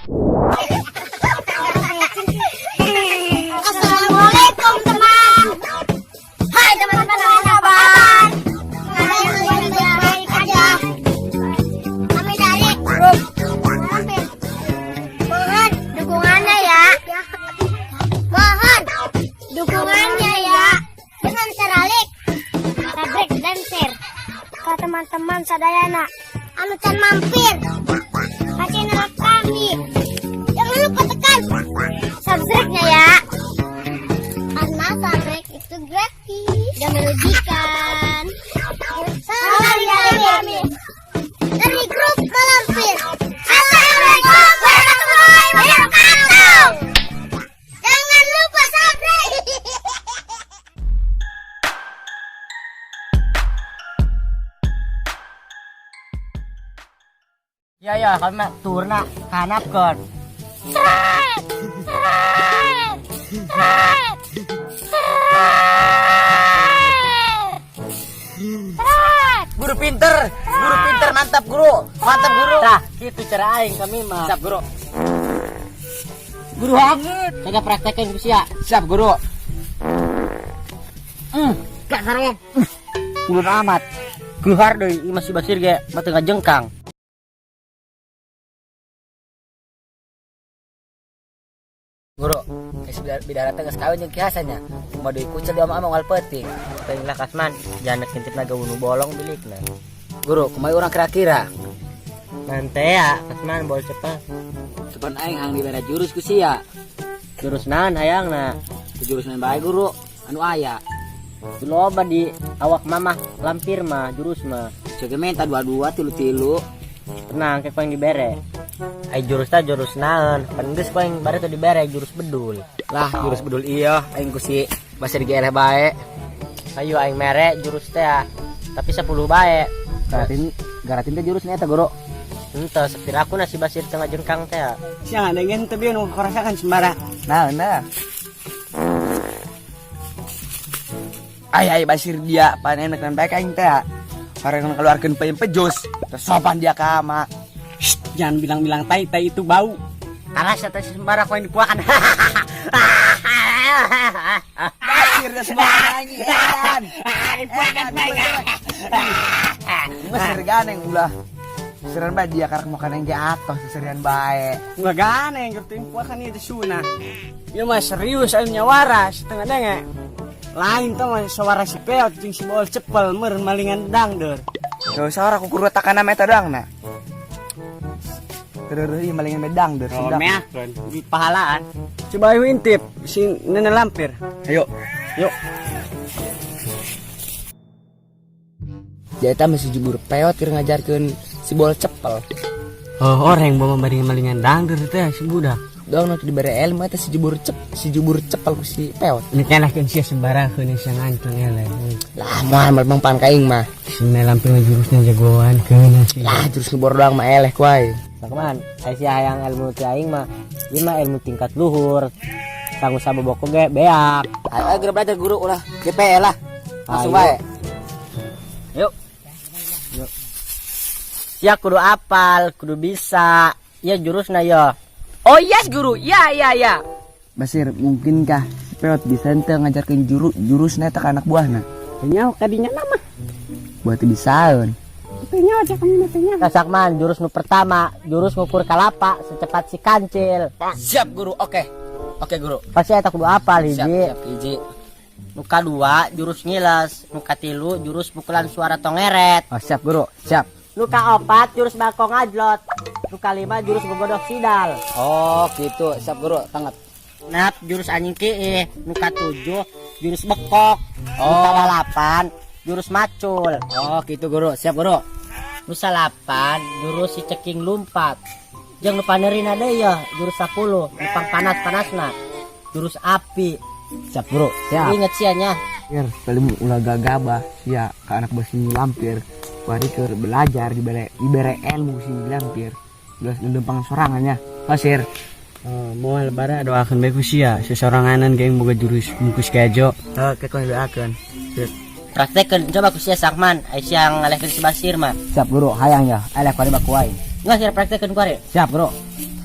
Assalamualaikum, teman. Hai teman-teman, apa kabar? Kalian baik-baik aja. Kami dari grup Malampir. Mohon dukungannya ya. Mohon dukungannya ya. Dengan cara like, subscribe, dan share ke teman-teman sadayana. Anu can mampir ke channel kami. Jangan lupa tekan subscribe-nya ya. Karena subscribe itu gratis dan merugikan. Salam dari kami. Dari grup Malampir. Assalamualaikum warahmatullahi wabarakatuh. Jangan lupa subscribe. Ya ya, kami mah turna kanapkeun. Seret, seret, seret, seret, seret. Guru pinter, mantap guru, mantap guru. Tah, gitu cara aing kami mah. Siap guru. Guru hangat. Saya praktekin ku sia. Siap guru. Gak sareng. Ulun amat. Keluar deui ieu masih Basir ge, mah teu ngajengkang. Guru, geus bidara teh geus kawin jeung Ki Hasan nya. Kumaha deui kucel di omah unggal peuting. Teuing lah Kasman, jangan kintip naga unu bolong bilikna. Guru, kumaha urang kira-kira? Nanti ya, Kasman bol cepet. Cuman aing hang dibere jurus ku sia. Jurus naon hayangna? Jurus naon bae guru, anu aya. Loba di awak mamah lampir mah jurus mah. Coba minta dua-dua tilu-tilu. Tenang, kayak yang dibere. Ai jurus ta jurus naon? Pan geus ku aing bare teu dibere jurus bedul. Lah, jurus bedul iya, aing ku si Basir ge eleh bae. Ayo aing mere jurus teh ah. Tapi 10 bae. Garatin garatin teh jurusnya eta guru. Henteu sepir aku nasi Basir tengah jengkang teh ah. Siang ada ingin tapi nu kurasakan sembara. Nah, nah. Ay, ay, Basir dia panen enak baik aing teh. Orang keluarkan peyem pejus, terus sopan dia ka ama. Shh, jangan bilang-bilang tai, tai itu bau. Alas eta si sembara ku aing dipuakan. Basir dia semua anjing. Edan. Dipuakan baik. Mesir ganeng ulah. Serian bae dia karek makan yang atoh serian bae. Enggak ganeng, ngerti puakan itu sunah. Ya mah serius aing nyawara setengah denge. Lain tuh mah suara si peot jeung si bol cepel mer malingan dangdeur. Gak usah orang kukur takana meta doang nah. Terus ieu malingan medang der Oh, sedang. meakeun di pahalaan. Coba ayo intip si nene lampir. Ayo. Yuk. Dia eta masih jubur peot keur ngajarkeun si bol cepel. Oh, orang yang bawa malingan dangdeur teh si budak. Doang nu dibere ilmu eta si jubur cepel ku si peot. Ini kalahkeun sia sembarang sia ngancung eleh. Lah moal mah pan kaing mah. Si nene lampir mah jurusnya jagoan keuna sih. Lah jurus ngebor doang mah eleh ku aing. Sakman, ai sia hayang ilmu ti aing mah, ieu mah ilmu tingkat luhur. Tanggung saboboko ge beak. Ayo, ayo geura belajar guru ulah GPL lah. Langsung bae. Yuk. Yuk. Sia kudu apal, kudu bisa. Iya jurusna yo. Oh yes guru, ya ya ya. Basir, mungkinkah si peot bisa ente ngajarkeun jurusna eta ka anak buahna? Nyaho kadinya nama. Buat bisaeun. Nyaho cek kami mah nyaho. Nah, Sakman, jurus nu pertama, jurus ngukur kalapa secepat si kancil. Siap guru, oke. Oke guru. Pasti eta kudu apal Siap, hiji. siap hiji. Nu kadua jurus ngiles, nu katilu jurus pukulan suara tongeret. Oh, siap guru, siap. Nu kaopat jurus bako ngajlot. Nu kalima jurus gogodok sidal. Oh gitu, siap guru, tanggap. Nap jurus anjing kiih, nu katujuh jurus bekok. Nu Oh. kadalapan jurus macul. Oh gitu guru, siap guru. Nu salapan jurus si ceking lumpat. Jeung nu panerina deui ya jurus 10, nu pangpanas-panasna. Jurus api. Siap guru, siap. Ingat sia nya. Ir, paling ulah gagabah sia ka anak buah si lampir. Bari keur belajar dibere ilmu si lampir. Geus lempang sorangannya. Pasir. Oh, moal bara doakeun bae ku sia, sesoranganan geng boga jurus mungkus gajo. Heuh, ke kau doakeun. Sip. Praktekkeun coba ku sia Sakman, ai sia ngalehkeun si Basir mah. Siap guru, hayang ya. Eleh kuari baku aing. Geus sia praktekkeun kuari. Siap guru.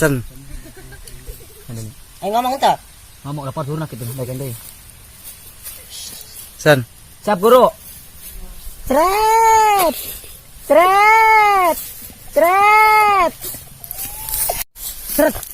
Sen. Ayo ngomong teh. Ngomong lapor turun gitu, bagian deui. Sen. Siap guru. Sret. Sret. Sret. Sret.